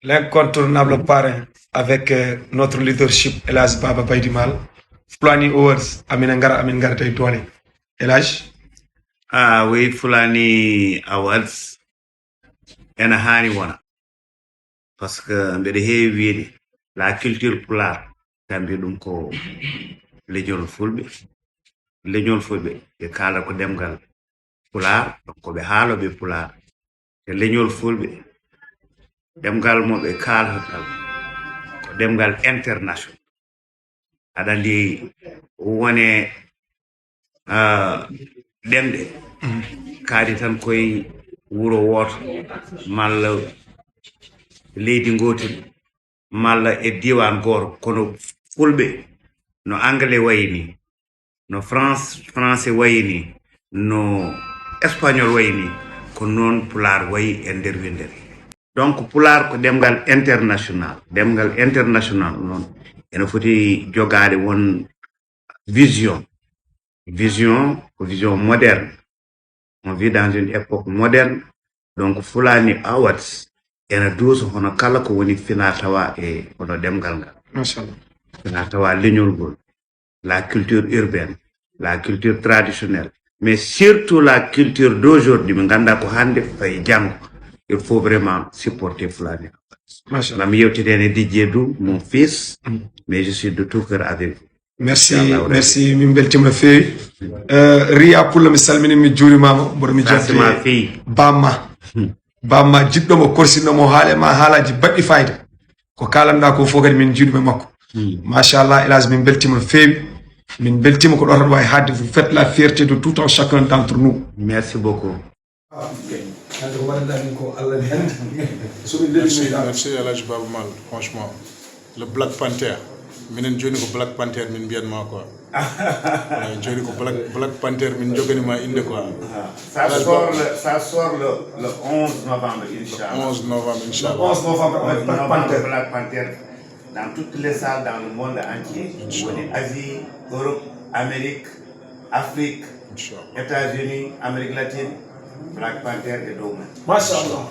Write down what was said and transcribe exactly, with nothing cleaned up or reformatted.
L'incontournable parrain avec euh, notre leadership, El Hadj Baba Baydy Mal. Fulani Awards, amin ngara, amin ngara tay doole. El Hadj? Ah oui, Fulani Awards ena haani wona. Parce que mbeɗa heewi wiyde la culture pulaar, kamɓe ɗum ko leñol fulɓe. Leñol fulɓe, ɓe kaala ko ɗemngal pulaar, donc ko ɓe haalooɓe pulaar. Te leñol fulɓe, ɗemngal mo ɓe kaalata ngal, ko ɗemngal international. Aɗa anndi wone ah, ɗemɗe kaadi tan koye wuro wooto malla leydi gootel malla e diiwaan gooto, kono fulɓe no anglais wayi ni, no france français wayi ni, no espagnol wayi ni, ko noon pulaar wayi e nder winndere. Donc pulaar ko ɗemngal international. Ɗemngal international noon ene foti jogaade won vision. Vision ko vision moderne. On vit dans une époque moderne. Donc Fulani Awards ena duusa hono kala ko woni fina tawa e hono ɗemngal ngal. Machallah. Fina tawa leñol ngol. La culture urbaine, la culture traditionnelle, mais surtout la culture d'aujourd'hui, ɓe ngannda ko hannde fayi janngo. Il faut vraiment supporter Fulani. Machallah. Ngam yewtidene Didier Dou, mon fils, mais je suis de tout cœur avec vous. Merci, merci, min beltima no feewi. Euh, Riya Pullo, mi salmini, mi juurimama, mboɗo mi jodde bamma. Bamma jiɗɗo mo, korsinɗo mo, haale ma haalaji baɗɗi fayida. Ko kalanɗa ko fof kadi min jiiɗum e makko. Machallah, El Hadj, min beltima no feewi. Min beltima ko ɗo tan wawi haalde. Vous faites la fierté de tout un chacun d'entre nous. Merci beaucoup. Hande ko waɗanɗa min ko Allah ne hande. So ɓe leli merci, merci El Hadj Baba Mal, franchement. Le Black Panther. Minen joni ko Black Panther min mbiyanma quoi. Joni ko Black, Black Panther min joganima inde quoi. Ça sort le, ça sort le, le onze novembre, Inch'Allah. onze novembre, Inch'Allah. onze novembre, Black Panther. Black Panther. Dans toutes les salles dans le monde entier. Woni Asie, Europe, Amérique, Afrique, États-Unis, Amérique latine, Black Panther e dow men. Machallah.